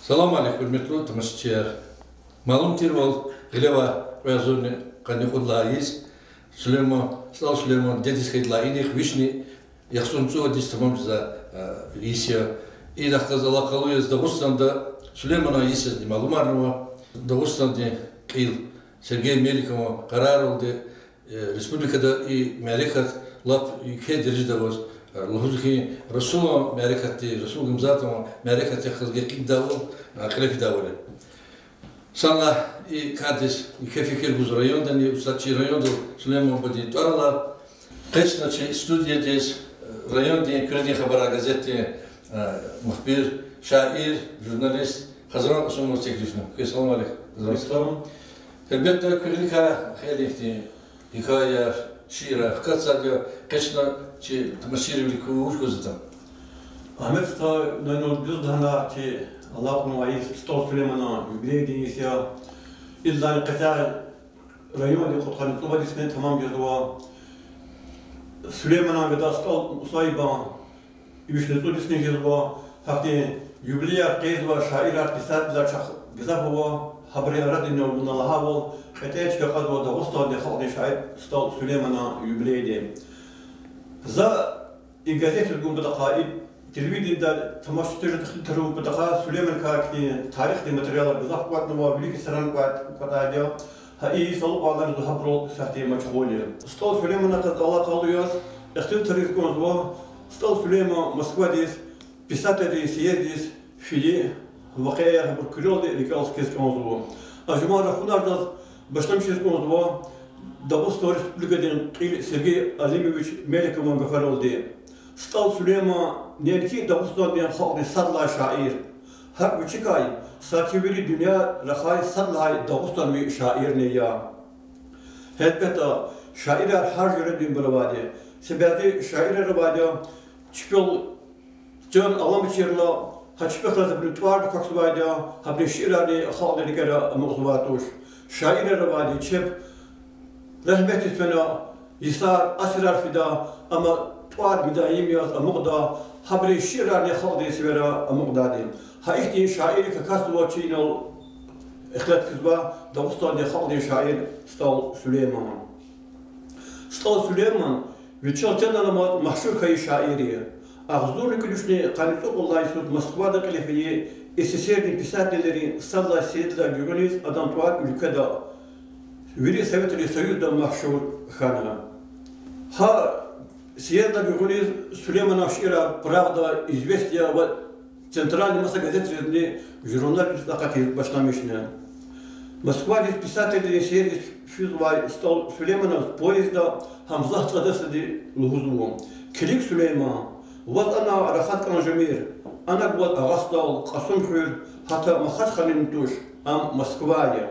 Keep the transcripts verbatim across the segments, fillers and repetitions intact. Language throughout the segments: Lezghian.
Салам алейк, гьуьрметлу тамашачияр! Малум тирвал, гъилевай кьве агъзурни къанни кьуд лагьай йис Сулейман, СтӀал Сулейман дидедиз хьайидалай инихъ вишни яхцӀурни цӀувад йис тамам жезвай йис я. Идахъ галаз алакъалу яз Дагъустанда Сулейманан йис язни малумарнава. Дагъустандин кьил Сергей Меликован къараралди республикада и мярекат лап еке дережада аваз, лугьуз хьи, Расулан мярекатди, Расул Гамзатован мярекатдихъ галаз гекъигдайвал, кьиле фидайвал я. Санлай и кардиз еке фикир гуз райондани, устӀа чи райондал Сулейман бубадин тӀвар алай. Къе чна чи студиядиз райондин Куьредин хабарар газетдин мухбир, шаир, журналист Хазран Кьасумоваз теклифна. Салам алейк, Хазран. Гьелбетда, куьреликай хейлин ихьтин гьикаяяр, шиирар хкатзавайди я, къе чна чи тамашачийривилик вуч гузватӀа. Агьмед стха, ну, дуьз лагьана, чи алакьунвай йис СтӀал Сулейманан юбилейдин йис я. Идалайни къецяй районди кьудкъанни цӀувад йисни тамам жезва. Сулейманан гада СтӀал Мусаибан вишни цӀуд йисни жезва. Гьахьтин юбилеяр къейдзавай шаирар, писателар чахъ гзаф ава. Гьабурун арадани, вуна лагьайвал, кьетӀен чка кьазва Дагъустандин халкьдин шаир СтӀал Сулейманан юбилейди. За и газетдиз гун патахъай, и телевидениедал тамашачийриз ихтилат авун патахъай Сулейманакай ихьтин тарихдин материалар гзаф кӀватӀнава, вилик саран кӀватӀ-, кӀватӀайди я. Гьа и йис алукьайла зун гьабурал сятдин машгъул я. СтӀал Сулейманакай алакъалу яз ихтилатриз кӀанзава. СтӀал Сулейман Москвадиз писателрин съезддиз фейи вакъиаяр гьабур куьрелди рикӀел хкиз кӀанзава. А жуван рахунар заз башламишиз кӀанзава Дагъустан Республикадин кьил Сергей Алимович Меликован гафаралди: СтӀал Сулейман неинки Дагъустандин халкьдин сад лагьай шаир, гьакӀ вичикай саки вири дуьнья рахай сад лагьай дагъустанви шаирни я. Гьелбетда, шаирар гьар жуьрединбур авайди я. Са бязи шаирар авайди я, чпел чан аламачирла, гьа чпихъ галаз абурун тӀвар квахьзавайди я, абурун шиирарни халкьдин рикӀера амукьзавай туш. Шаирар авайди я, чеб рагьметдиз фена, йисар, асирар фида, амма тӀвар мидаим яз амукьда, гьабурун шиирарни халкьдин сивера амукьдайди. Гьа ихьтин шаиррикай касдиз ава чи инал ихтилат хьизвай Дагъустандин халкьдин шаир СтӀал Сулейман. СтӀал Сулейман вичел чан аламаз машгьур хьайи шаир я. Агъзурни кӀуьд вишни къанни цӀукьуд лагьай йисуз Москвада кьиле фейи СССР-дин писателрин сад лагьай съезддилай гуьгъуьниз адан тӀвар уьлкведа, вири Советрин Союзда машгьур хьана. Гьа съезддилай гуьгъуьниз Сулейманан шиирар Правда, Известия ва центральный маса газетризни, журналризни акъатиз башламишна. Москвадиз писателрин съезддиз физвай СтӀал Сулейманаз поездда Гьамзат цӀадасди лугьузва: Килиг, Сулейман, ваз ана рахаз кӀан жемир, ана гваз Агъа СтӀал, Кьасумхуьр, гьатта Махачкъалани туш, ам Москва я.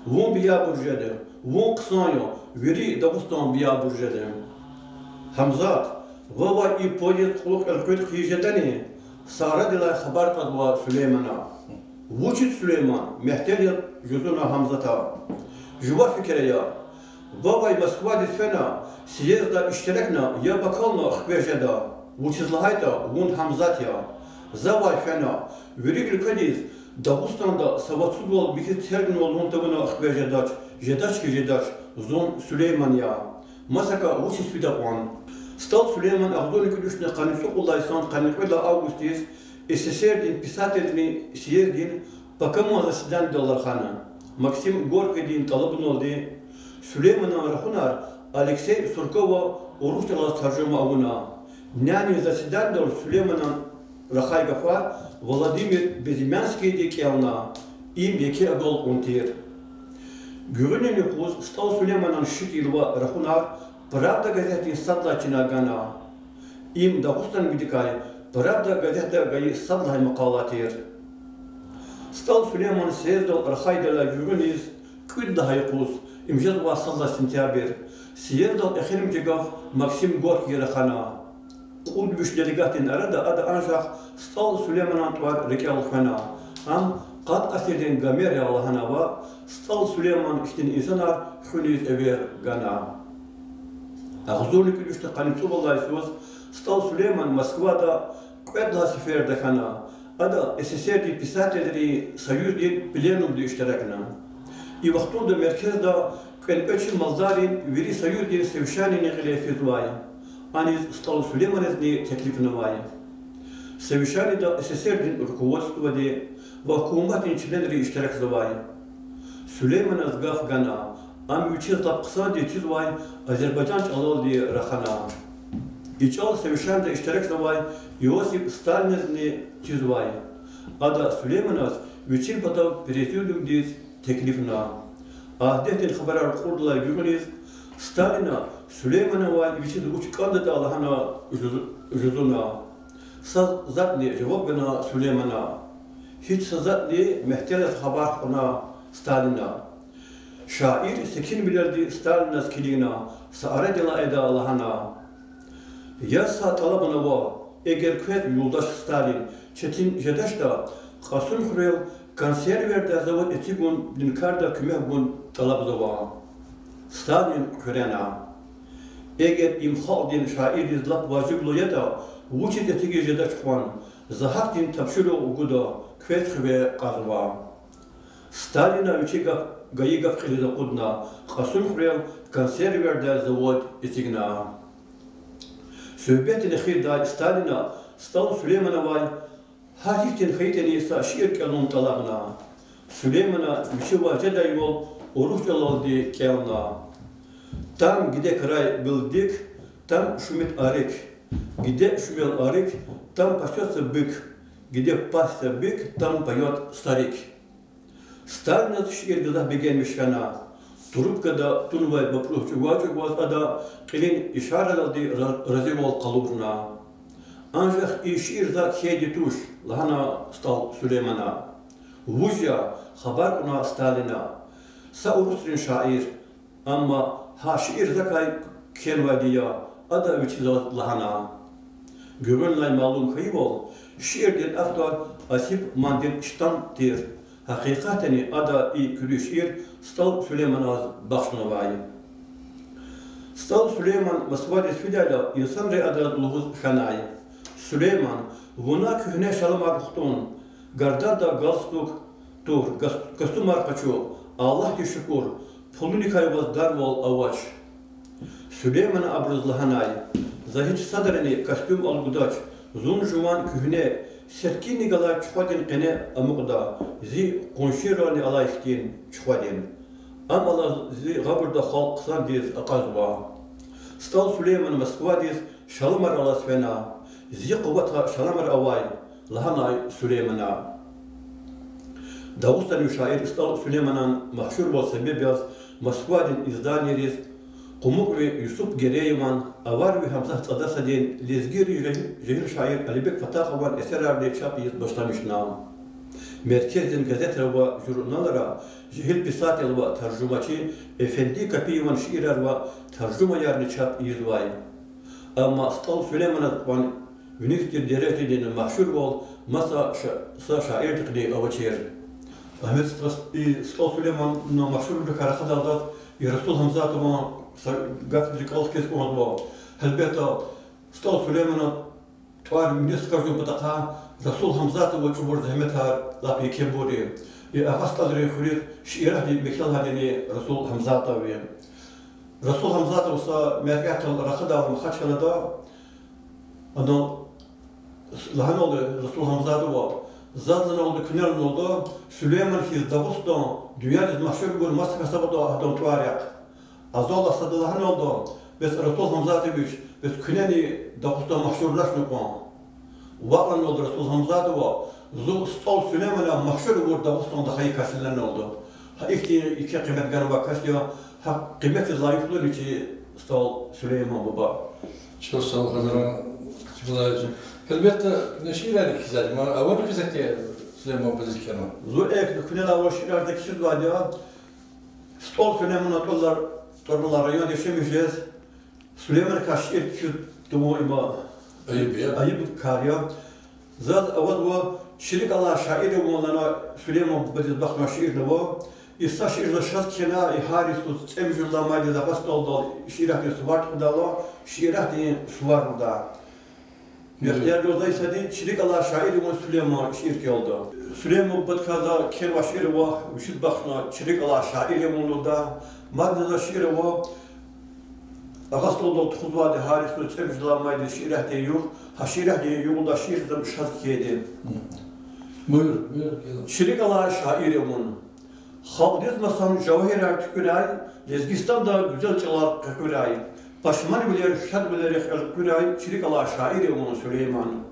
Вун биябур жеда, вун хъсан я, вири Дагъустан биябур жеда. Гьамзат, вавай и поезд кьулухъ элкъуьрд хъийиз жедани? Са арадилай хабар кьазва Сулеймана. Вучиз, Сулейман? мягьтел яз жузуна Гьамзата. Жува фикир ая. Вавай Москвадиз фена, съездда иштиракна, я бакална хквез жеда, вучиз лагьайтӀа вун Гьамзат я. Завай фена, вири уьлкведиз Дагъустанда савадсузвал михьиз тергнавал вун тавуна хквез жедач, жедач хьи жедач, зун Сулейман я. Масакай вучиз фида кьван? СтӀал Сулейман агъзурни кӀуьд вишни къанни цӀукьуд лагьай йисан къанни кьвед лагьай августдиз СССР-дин писателрин съезддин пакаман заседанидал рахана. Максим Горькийдин тӀалабуналди Сулейманан рахунар Алексей Суркова урус чӀалаз таржума авуна. Нянин заседанидал Сулейманан рахай гафар Владимир Безымянскийди кӀелна. Им еке агалкьун тир. Гуьгъуьнин юкъуз СтӀал Сулейманан шикил ва рахунар Правда газетдин сад лагьай чина гана. Им дагъустанвидикай Правда газетда гайи сад лагьай макъала тир. СтӀал Сулейман съезддал рахайдалай гуьгъуьниз кӀуьд лагьай юкъуз, им жезвай сад лагьай сентябрь, съезддал эхиримжи гаф Максим Горькийри рахана. Кьуд виш делегатдин арада ада анжах СтӀал Сулейманан тӀвар рикӀел хвена. Ам къад асирдин Гомер я лагьана ва СтӀал Сулейман хьтин инсанар хуьниз эвер гана. Агъзурни кӀуьд вишни къанни цӀувад лагьай йисуз СтӀал Сулейман Москвада кьвед лагьай сеферда хьана. Ада СССР-дин писателрин союздин пленумда иштиракна. И вахтунда меркезда кьве-кьве чи малдарин вири союздин совещанини кьиле физвай. Аниз СтӀал Сулейманазни теклифнавай. Совещанида СССР-дин руководстводи ва гьукуматдин членри иштиракзавай. Сулейманаз гаф гана, ам вичиз лап хъсандиз чизвай азербайжан чӀалалди рахана. И чӀал совещанида иштиракзавай Иосиф Сталиназни чизвай. Ада Сулейманаз вичин патав президиумдиз теклифна. Адетдин хабарар кьурдалай гуьгъуьниз Сталина Сулейманавай вичиз вуч кӀандатӀа лагьана жуз-, жузуна. Са затӀни жаваб гана Сулеймана. Гьич са затӀни мягьтелаз хабар кьуна Сталина. Шаир секинвилелди Сталиназ килигна, са арадилай аида лагьана: Яз са тӀалабун ава, эгер квез, юлдаш Сталин, четин жедачтӀа, Кьасумхуьрел консервердай завод эцигундин карда куьмек гун тӀалабзава. Сталин хъуьрена: Эгер им халкьдин шаирриз лап важиблу ятӀа, вучиз эцигиз жедач кьван, за гьахьтин тапшуругъ гуда, квез хиве кьазва. Сталина вичи гаф-, гайи гаф кьилиз акъудна, Кьасумхуьрел консервердай завод эцигна. Суьгьбетдин эхирдай Сталина СтӀал Сулейманавай гьар гьихьтин хьайитӀани са шиир кӀелун тӀалабна. Сулеймана вичивай жедайвал урус чӀалалди кӀелна: Там, где край был дик, там шумит арык, где шумел арык, там пасётся бык, где пасся бык, там поёт старик. Сталиназ шиир гзаф бегенмиш хьана. Трубкада тунвай бапӀругъ чӀугваз-чӀугваз ада кьилин ишарадалди ра-, разивал къалурна. Анжах и шиир за кхьейди туш, лагьана СтӀал Сулеймана. Вуж я? хабар кьуна Сталина. Са урусрин шаир. Амма гьа шиир закай кхьенвайди я, ада вичи заз лагьана. Гуьгъуьнлай малум хьайивал, шиирдин автор Осип Мандельштам тир. Гьакъикъатдани ада и куьруь шиир СтӀал Сулейманаз бахшнавай. СтӀал Сулейман Москвадиз фидайла, инсанри адаз лугьуз хьанай: Сулейман, вуна куьгьне шаламар хтун, гарданда галстук тур, гас-, костюмар къачу, Аллагьдиз шукур, пулуникай ваз дарвал авач. Сулеймана абуруз лагьанай: За гьич садрани костюм алгудач, зун жуван куьгьне, сеткинни галай чухвадин къене амукьда, зи къуншийрални алай хьтин чухвадин. Ам алаз зи гъавурда халкь хъсандиз акьазва. СтӀал Сулейман Москвадиз шаламар алаз фена. Зи къуватра шаламар авай, лагьанай Сулеймана. Дагъустанви шаир СтӀал Сулейманан машгьурвал себеб яз Москвадин изданийриз Къумукьви Юсуп Герееван, Аварви Гьамзат цӀадасадин, лезгийрин жегьил, жегьил шаир Алибек Фатахован эсерарни чап ийиз башламишна. Меркездин газетра ва журналра жегьил писатель ва таржумачи Эфенди Капиеван шиирар ва таржумаярни чап ийизвай. Амма СтӀал Сулейманаз кьван виниз тир дережадин машгьурвал маса ша-, са шаирдихъни авачир. Агьмед Стас-, и СтӀал Сулейманан машгьурвиликай рахадайла заз и Расул Гьамзатован са гаф рикӀел хкиз кӀанзава. Гьелбетда, СтӀал Сулейманан тӀвар виниз хкажун патахъай Расул Гьамзатован чӀугур зегьметар лап екебур я. И Агъа СтӀалрин хуьруьз шииратдин михьел гьадани Расул Гьамзатов я. Расул Гьамзатов са мярекатдал рахадайла Махачкъалада, ана лагьаналда Расул Гьамзатова, заз лагьаналда, куьне лагьаналда, Сулейман хьиз Дагъустан дуьньядиз машгьурбур маса кас аватӀа адан тӀвар яхъ. Азалди сада лагьаналда, бес Расул Гьамзатович, бес куьнени Дагъустан машгьурлашна кьван. ВакӀ лагьаналда Расул Гьамзатова, зун СтӀал Сулейманан машгьур авур Дагъустанда хайи кас я лагьаналда. Гьа ихьтин еке къимет ганвай кас я, гьа къиметдиз лайихлу я чи СтӀал Сулейман буба. Чухсагъул, Гьазран Чебулаевич. Гьелбетда, куьне шиирар кхьизвайди я, ма авани кхьизвайди Сулейман бубадиз кхьенва? Зун экв куьнелай авай шиирар кхьизвайди я. СтӀал Сулейманан тӀвар-, тӀварунлай районда яшамиш жез, Сулейманакай шиир кхьиз тавун има айиб я, айиб кар я. Заз авазва, чи рикӀ алай шаир авун лагьана, Сулейман бубадиз бахшнавай шиирни ава. И са шиир заз чаз кхьена, и гьар йисуз цӀемуьжуьдалай майдиз Агъа СтӀалдал шииратдин сувар тухудайла, шииратдин сувар лугьуда. Ихтияр гузва исятда чи рикӀ алай шаир авун Сулейман шиир кӀелда. Сулейман бубадикай за кхьенвай шиир ава, вичиз бахшна чи рикӀ алай шаир авун лугьуда. Мадни за шиир ава, Агъа СтӀалдал тухузвайди гьар йисуз цӀемуьжуьд лагьай майдин шииратдин югъ, гьа шииратдин югъ алай шиир за шаз кхьейди. Буюр, буюр, гила. Чи рикӀ алай шаир авун. Халкьдиз масан жавагьирар туькӀуьрай, Лезгистанда гуьзел чӀалал къекъуьрай, пашманвилер, шадвилерихъ элкъуьрай чи рикӀ алай шаир авун Сулейман.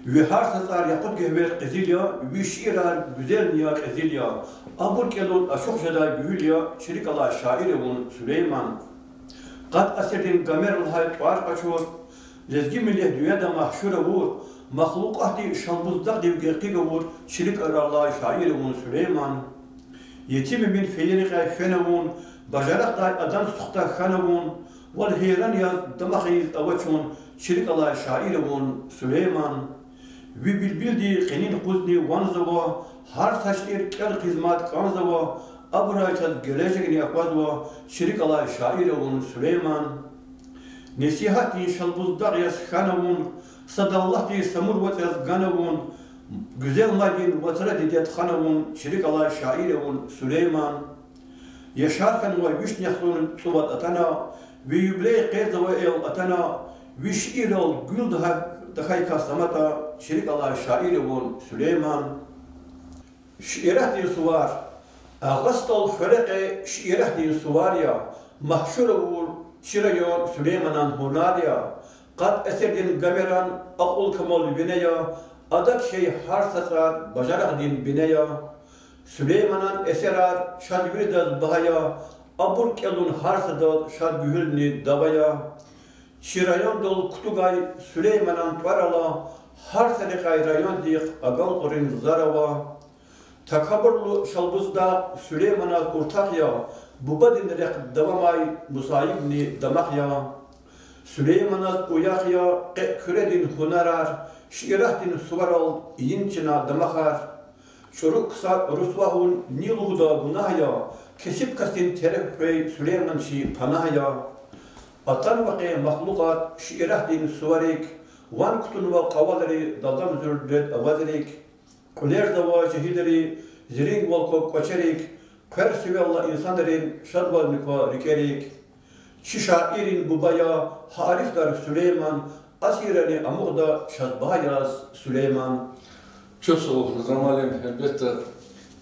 Ви гьар са цӀар якъут гуьгьуьл къизил я, ви шиирар гуьзелни я, кьезил я, абур кӀелун ачух жедай гуьгьуьл я чи рикӀ алай шаир авун Сулейман. Къад асирдин гамер лагьай тӀвар къачур, лезги миллет дуьньяда машгьур авур, махлукьатди Шалбуздагъдив гекъиг авур чи рикӀ алай шаир авун Сулейман. Етим Эмин фейи рекьяй фена вун, бажарагъдай адан сухда хьана вун, вал гьейран яз дамах ийиз авачун чи рикӀ алай шаир авун Сулейман. Ви билбилди къенин къузни ванзава, гьар са шиир кӀел хъизмат кӀанзава, абурай чаз гележегни аквазва чи рикӀ алай шаир авун Сулейман. Несигьатдин Шалбуздагъ яз хьана вун, сад Аллагьди Самур вацӀ яз гана вун, гуьзел майдин вацра дидед хана вун чи рикӀ алай шаир авун Сулейман. Яшар хьанвай вишни яхцӀурни цӀувад атана, ви юбилей къейдзавай эл атана, ви шиирал гуьл тахьай кас аматӀа чи рикӀ алай шаир авун Сулейман. Шииратдин сувар. Агъа СтӀал хуьрекье шииратдин сувар я, машгьур авур чи район Сулейманан гьунар я, къад асирдин гамеран акьул-камал вине я, ада кхьей гьар са цӀар бажарагъдин бине я. Сулейманан эсерар чаз виридаз багьа я, абур кӀелун гьар садаз шад гуьгьуьлни дава я. Чи райондал кутугай Сулейманан тӀвар ала, гьар са рекьяй райондихъ агалкьунрин зар ава. Такабурлу Шалбуздагъ Сулейманаз уртахъ я, бубадин рехъ давамай мусаибни дамах я. Сулейманаз уях я къе куьредин гьунарар, шииратдин суварал ийин чна дамахар. ЧӀуру ксар русва авун ни лугьуда гунагь я, кесиб касдин тереф хвей Сулейман чи панагь я. Атанва къе махлукьат шииратдин суварик, ван кутунва кьавалри далдам зуьрдед авазрик. Кьуьлерзава жегьилри зи ринг вал квай кӀвачерик, хъвер сивелла инсанрин шадвални ква рикӀерик. Чи шаиррин буба я гьарфдар Сулейман, асиррани амукьда чаз багьа яз Сулейман. Чухсагъул, Хизра муаллим, гьелбетда,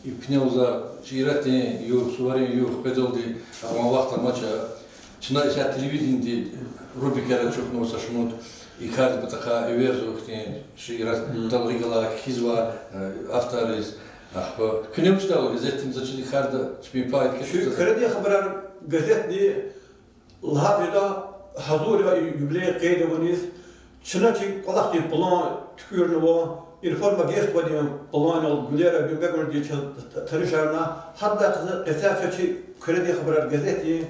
и куьне за шииратдин югъ, суварин югъ къведалди акьван вахт амач. Чна исятда телевидениди рубрикаяр ачухнава са шумуд, и кардин патахъай эверзава ихьтин шиират, далгъи галай кхьизва, э, авторриз. Ахпа куьне вучда газетдин, за чиз и карда чпин пай кхьиз. Чи Хуьредин хабарар газетни лагьай жеда гьазур я и юбилей къейд авуниз. Чна чи кӀвалахдин план туькӀуьрнава, информагентстводин планал Гуьлера Гуьмбекмурадиз чаз танишарна, гьадахъ за къецяй чаз чи Хуьредин хабарар газетдин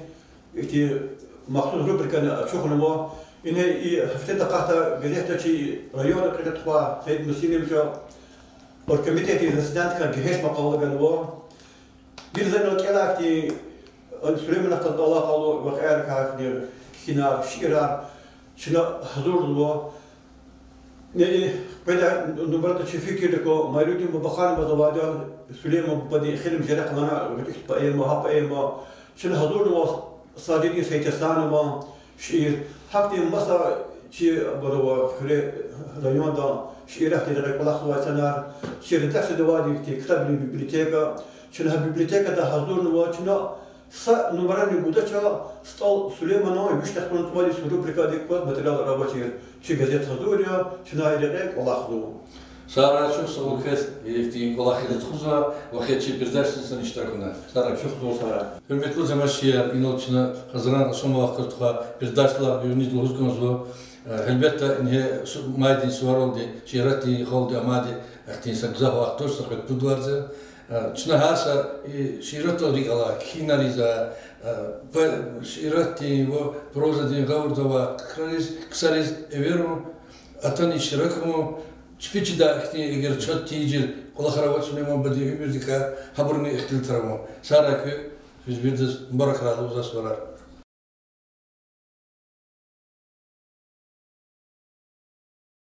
ихьтин махсус рубрикани ачухнава. Ингье и гьафтеда акъатдай газетда чи районда кьиле тухвай Саид Мусиновича оргкомитетдин заседанидикай гегьенш макъала ганва. Гила за инал кӀелай хьтин, Сулейманахъ галаз алакъалу вакъиайрикай хьтин кхьинар, шиирар чна гьазурзава. Къведай нумрада чи фикирдик ква, Майрудин Бабахановаз авайди я Сулейман бубадин Эхиримжи рехъ лагьана гъвечӀи хьтин поэма, гьа поэма. Чна гьазурнава Сажидин Сайтесанован шиир. Гьахьтин маса чи абур ава Хуьре районда шииратдин рекье кӀвалахзавай инсанар. Чи редакцияда авайди я ихьтин ктабрин библиотека. Чна гьа библиотекадай гьазурнава, чна са нумрани гудач, СтӀал Сулейманан виш яхцӀурни цӀувад йис рубрикадик кваз материалар авачир. Чи газет гьазур я, чна и рекье кӀвалахзава. Сагърай, чухсагъул квез, ихьтин кӀвалах хьиз тухузва ва хьи чи передачадиз иштирак авуна. Сагърай, чухсагъул. Сагърай. Гьуьрметлу тамашачияр, инал чна Хизран Къасумовахъ галаз тухвай передачадилай гуьгъуьниз лугьуз кӀанзава. Э, гьелбетда, ингье майдин суваралди, шииратдин халкьдин амайди, ихьтин са гзаф вахт туш, са кьвед-пуд варз я. Э, чна гьар са, э, шииратдал рикӀ алай кхьинар ийизва, э, по-, шииратдин ва прозадин гъавурда авай ксариз, ксариз эверун, атана иштирак авун, чпи чидай ихьтин эгер чаз тийижир кӀвалахар авач Сулейман бубадин уьмуьрдикай, гьабурни ихтилатар авун. Сагърай куьн, квез виридаз мубаракрай лугьуз суварар.